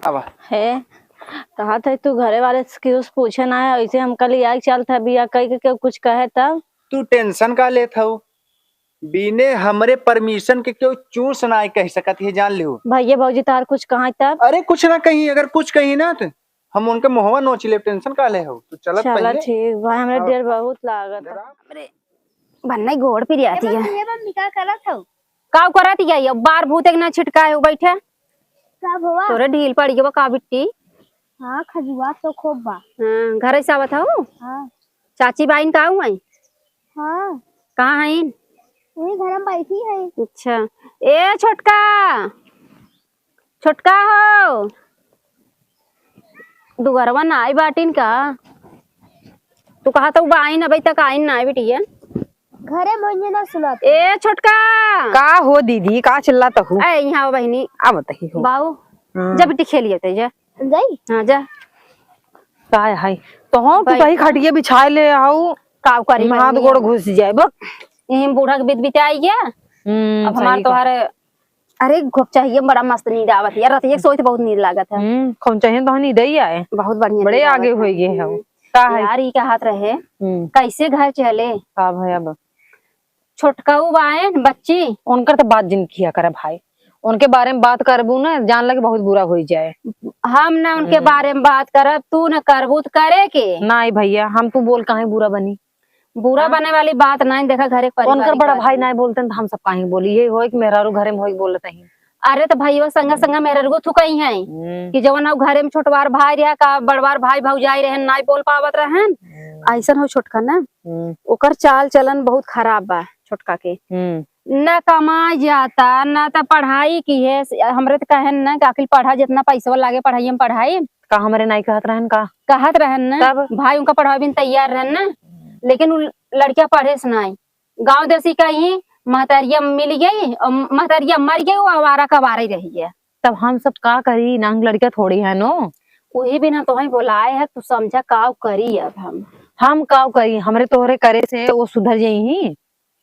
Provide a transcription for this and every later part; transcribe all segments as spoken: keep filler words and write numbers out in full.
आवा। हे, कहत है तू घरे वाले से केहू से पूछे ना है, ऐसे हमका लिया के चलत है, बिया कई के केहू कुछ कहे तब? तू tension का लेत हऊ? बिने हमरे permission के केहू चूस ना कह सकत है, जान लिहू। भैया भौजी तार कुछ कहा तब? अरे कुछ ना कहीं, अगर कुछ कहीं ना तो हम उनके मुहवा नोच लेब, tension का ले हऊ? तू चलत चला पहिले। ठीक बा, हमरे हाँ। डर बहुत लागत है। डरा- हमरे बन्नई गोड़ पिरियाती ए है। मम्मी, ए मम्मी, का करत हऊ? का करत है? ये बार भूत एक ना छिटका है, बैठे। का भवा? तोरे ढील पड़ी गवा का बिट्टी? हाँ, खजुआ तो खूब बा। हाँ, घर से आवत हऊ? हाँ। चाची बाइन का हुआ? हाँ। कहाँ हईन? वही घर में बैठी है। अच्छा। ए छोटका, छोटका हो, दुअरवा ना आई बाटिन का? तू कहा तो बाइन अबे तक आइन ना आई बिटिया। घरे में होइए ना सुनात। ए छोटका। का हो दीदी, का चिल्लात हू? ए, यहाँ आओ बहिनी। आवत ही हो। बाऊ, हम्म। जा बिट्टी खेलिए ते जा। जाई? हाँ, जा। का है? तो हम तू भाई। कहीं खटिया बिछाए ले आओ। काव करी हम हाथ बहिनी? गोड़ घुस जाए, बक। यहीं बूढ़ा के बीत बीत आई है। हम्म, अब हमार सही कहा। तोहरे अरे, खूब चाहिए, बड़ा मस्त नींद आवत है यार, रतिया के सोई तो बहुत नींद लागत है। हम्म, खूब चाहिए तो नींद ही आए। बहुत बढ़िया बड़े नींद आगे आवत होई है। गए हो। हम्म। का है? यार, ई कहत रहे, हम्म। कैसे घर चले? का भया बा? छोटकाऊ बाएन, बच्ची। उनकर तो बात जिन किया करे भाई, उनके बारे में बात करबू ना, जान लगे बहुत बुरा होई जाए। हम ना उनके हम्म। बारे में बात करब, तू ना करबू तो करे के? नहीं भैया, हम तू बोल काहे बुरा बनी? बुरा हाँ। बने वाली बात नहीं, देखा घरे के परिवार उनकर की बड़ा बात भाई है। नहीं बोलते हैं तो हम सब काहे बोली? ये होए कि मेहरारू घरे में होए के बोलत ही। अरे तो भैया संगा संगा मेहरारू थुकई है हम्म। कि जवन अब घरे में छोटवार भाई रहा का बड़वार भाई भौजाई रहन नहीं बोल पावत रहन, हम्म। ऐसन हो छोटका ना, हम्म। ओकर चाल चलन बहुत खराब बा छोटका के। हम्म। ना कमाए जाता, ना तो पढ़ाई की है, हमरे तो कहन ना कि आखिर पढ़ा जितना पैसवा लागे पढ़ाई में पढ़ाई। का हमरे नाई कहत रहन का? कहत रहन ना, तब? भाई उनका पढ़ावे बिन तैयार रहन ना, लेकिन उ लड़किया पढ़े से नाई। गाँव देसी कहीं महतरिया मिल गई और महतरिया मर गई, वो आवारा कबारे रही है। तब हम सब का करी, नांग लड़किया थोड़ी है नो। वही बिना तोहई बोलाए है, तू समझा का करी अब हम। हम का करी, हमरे तोहरे करे से वो सुधर जाई ही।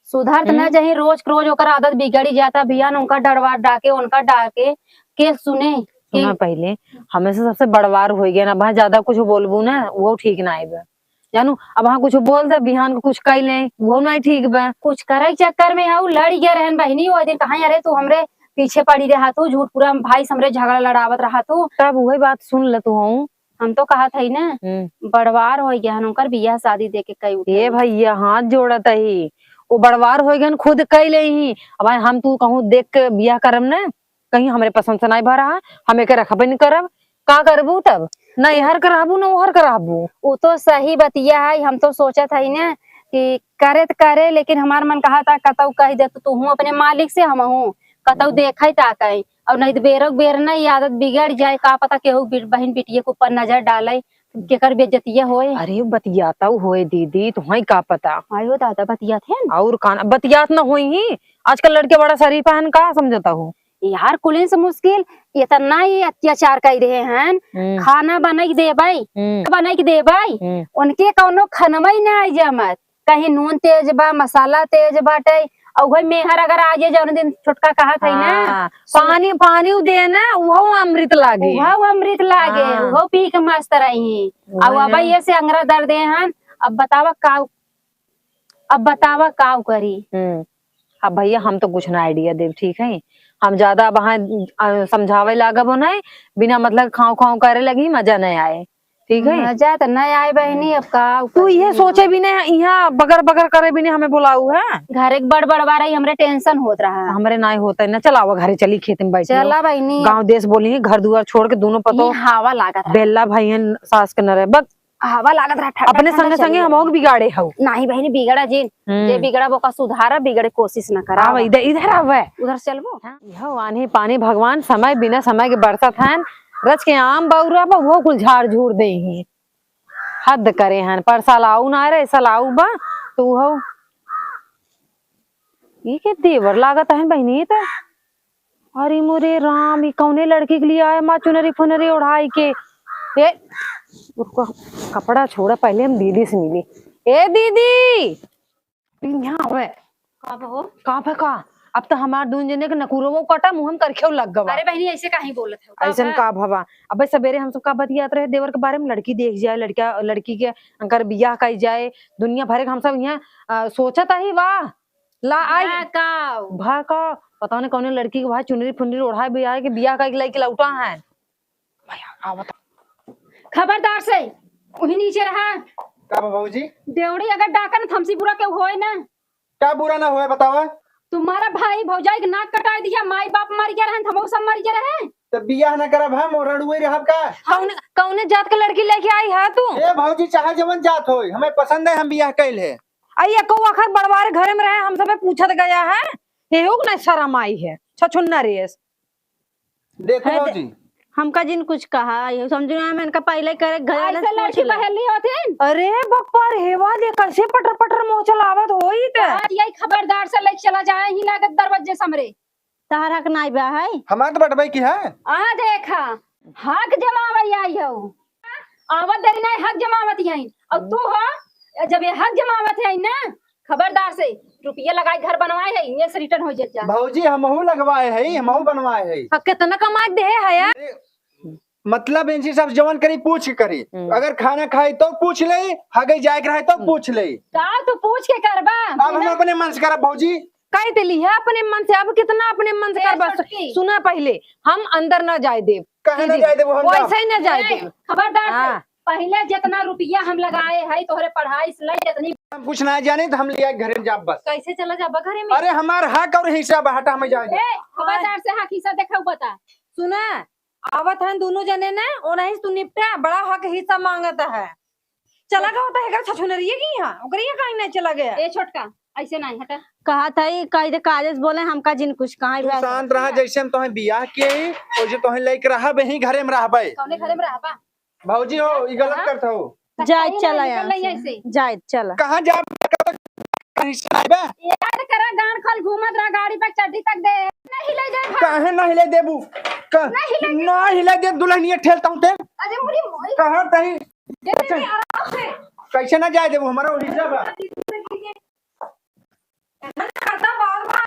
सुधर त ना हम्म। जाई, रोज के रोज ओकर आदत बिगड़ी जाता, बिहान उनका डरवा डाके, उनका डाके, के सुने? सुना के पहिले, हमें से सबसे बड़वार हो गया ना, अब ज्यादा कुछ बोलबू ना, वो ठीक ना आइबे। जानू, अब हाँ कुछ बोल दे, बिहान को कुछ कह ले, वो नहीं ठीक बा। कुछ करे के चक्कर में हाउ लड़ गया रहन बहिनी, वो दिन कहाँ, "अरे तू हमरे पीछे पड़ी रहा तू, झूठ पूरा भाई से हमरे झगड़ा लड़ावत रहा तू।" तब वही बात सुन ले तू हूँ। हम तो कहत हई ना, हम्म। बड़वार हो गया हन, उनकर बियाह शादी देके कई उठे। ए भैया, हाथ जोड़त ही, वो बड़वार हो गए खुद कई ले ही। अब हम तू कहूँ देख के बियाह करम ना, कहीं हमरे पसंद से नहीं भरा है, हम एके रखबे नहीं करब। का करबू तब? ना एहर के रहबू, ना ओहर के रहबू। उ तो सही बतिया है, हम तो सोचत हई ना कि करे त करे, लेकिन हमार मन कहा था कतऊ कह दे तो तू अपने मालिक से, हम हूँ कतऊ देखे ताकई, और नहीं तो बेरोक बेर ना ये आदत बिगड़ जाए, का पता केहू बि-, बहिन बिटिया के ऊपर नजर डाले, केकर बेइज्जतिया होए। अरे बतियाता होए दीदी, तुम्हें का पता? आयो दादा बतियात है न? और कान बतियात ना होई ही, आजकल लड़के बड़ा शरीफ हन, का समझता हो? यार, कुलिन से मुश्किल, इतना ही अत्याचार कर रहे हैं। हम्म। खाना बनाई के देबै, हम्म। बनाई के देबै, हम्म। उनके कौनो खनमई ना आई जमत। कहीं नून तेज बा, मसाला तेज बाटे, और वही मेहर अगर आ जाए, जौन दिन छोटका कहा था ना, हाँ, पानी, पानी उ दे ना, उहो अमृत लागे। उहो अमृत लागे, हाँ। उहो पी के मस्त रही। और वही अब ना। ये से अंगरा दर्द हैं, अब बतावा का अब बतावा काव करी? हम्म। अब भैया हम तो कुछ ना idea देब, ठीक है? हम ज्यादा अब हाँ, अ, समझावे लागब नहीं, बिना मतलब खाँव खाँव करे लगी, मजा नहीं आए, ठीक है? मजा तो नहीं आए बहिनी, अब का तू ये सोचे भी नहीं, यहाँ बगर बगर करे भी नहीं, हमें बुलाऊ है। घर एक बड़ बड़वा रही, हमरे tension होत रहा। हमरे नाई होता है ना, चलावा घरे चली, खेत में बैठी चला रहो। बहिनी। गाँव देश बोली, घर दुआर छोड़ के दोनों पतो ये हवा लागत रहा। बेल्ला भाई हैं, सास के नरे, बक हवा लागत रहा, ठंडा अपने ठंडा संगे संगे चली हम जाए। और बिगाड़े हऊ। नाही बहिनी, बिगड़ा जिन। हम्म। जे बिगड़ा, ओका सुधारा, बिगड़े कोशिश न करा। आवा, इधर, इधर आवा। उधर चलबो? हाँ। यह आन्ही पानी भगवान समय बिना समय के बरसत हन, रच के आम बउरा बा, वो कुल झाड़ झूड़ दे ही। हद करे हन, पर साल आऊ ना रहे, साल आऊ बा, तो वो ई के देवर लागत हन बहिनी, तो अरे मोरे राम, ई कौने लड़की के लिए आए माँ चुनरी फुनरी ओढ़ाई के? ए, रुको, कपड़ा छोड़ा, पहले हम दीदी से मिली। ए दीदी, यहाँ आवे। का बा हो? का बा का? अब तो हमार दून जने के नकुरवो कटा, मुँह में करखेव लग गवा। अरे बहिनी, ऐसे काहे बोलत हो? ऐसन का भवा? अबे सबेरे हम सब का बतियात रहे देवर के बारे में, लड़की देख जाए, लड़का, लड़की के अंकर बियाह कई जाए, दुनिया भरे के हम सब यहाँ, आ, सोचत ही, वाह, ला आई। भा का? भा का? पता नहीं कौने लड़की के भाई चुनरी फुनरी ओढ़ाए बियाह के, बियाह कई के लइके लौटा है। भैया, आओ बता। खबरदार से, वही नीचे रहा। का बा भौजी? देवड़ी अगर डाकन थमसी बुरा के होए ना। का बुरा ना होए बतावा? तुम्हारा भाई भौजाई के नाक कटाई दिया, माई बाप मर गया रहन, हमहू सब मर गया रहे। त बियाह ना करब हम, और रड़ुए रहब का? कौन, कौने जात के लड़की लेके आई है तू? ए भौजी, चाहे जवन जात होई, हमें पसंद है, हम बियाह कैल है। आई एको आखर बड़वार घर में रहे, हम सबे पूछत गया है, एहू के नहीं शरम आई है, छछुन्ना रेस। देखो है दे-, भौजी। हमका जिन कुछ कहा, ये समझ में आया, मैं इनका पहले करे घर वाले ऐसे से पूछ लड़की ले। पहेली होथिन। अरे बप्पा रे, हेवा दे, कैसे पटर पटर मोह चलावत होई ते? आज यही खबरदार से लेके चला जाए, ही लागत दरवाजे समरे। तहार हक नाई बा है। हमार तो बटबई की है। आ देखा, हक जमावई आई हो। आवत देरी नाई हक जमावत आई। और तू हो, जब ये हक जमावत है ना, खबरदार से रुपया लगाई घर बनवाए है, ये से रिटर्न हो जात जा। भौजी, हमहू लगवाए है, हमहू बनवाए है। आ, कितना कमा के दे है यार? अरे, मतलब इनसे सब जवन करी पूछ के करी। हम्म। अगर खाना खाई तो पूछ ले, हगे जाए के रहे तो हम्म। पूछ ले। का तू पूछ के करबा? अब हम अपने मन से करब भौजी। कह देली है अपने मन से, अब कितना अपने मन से ए, करबा? छोटकी। सुना पहले, हम अंदर ना जाए देब। कहाँ ना दीदी, जाए देबो हम? वैसे ही ना जाए ए, देब। खबरदार से। हाँ। पहले जितना रुपया हम लगाए है तोहरे पढ़ाई से लई जितनी हम कुछ ना जाने तो हम लिया घरे में जाब बस। कैसे चला जाबा घरे में? अरे हमार हक और हिस्सा बा, हटा हमें जाए दे। ए, खबरदार से हक हिस्सा देखा बता। सुना, आवत हन दोनों जने ने, ओनही से तू निपटा, बड़ा हक हिस्सा मांगत है। चला गवा होता है, छछुनरिये की यहाँ, ओकरे यहाँ काहे नहीं चला गया? ए छोटका, ऐसे नहीं, हटा। कहा था ई, कह दे, काजे से बोले, हमका जिन कुछ कहा तू बस। शांत रहा, हाँ। जैसे हम तोहे बियाह किए ही, वैसे तोहे लेके रहब, यहीं घरे में रहबे। कौने घरे में रहबा? भौजी हो, ई गलत हाँ? करत हो। जाए, कहीं ना चला निकल यहाँ रही से। ऐसे। जाए, चला। कहाँ जा? कहीं से आइबे? याद करा, गान खोल घूमत रहा, गाड़ी पे चड्डी तक दे। नहीं ले जाए भाई। काहे नहीं ले देबू? का-, नहीं ले ना हिले दे, दुल्हनिया ठेलता हूँ ते। अरे मुरी मोई। कहाँ तही? दे दे, आराम से। कैसे ना जाए देबू? हमारा वही सब है। करता बार बार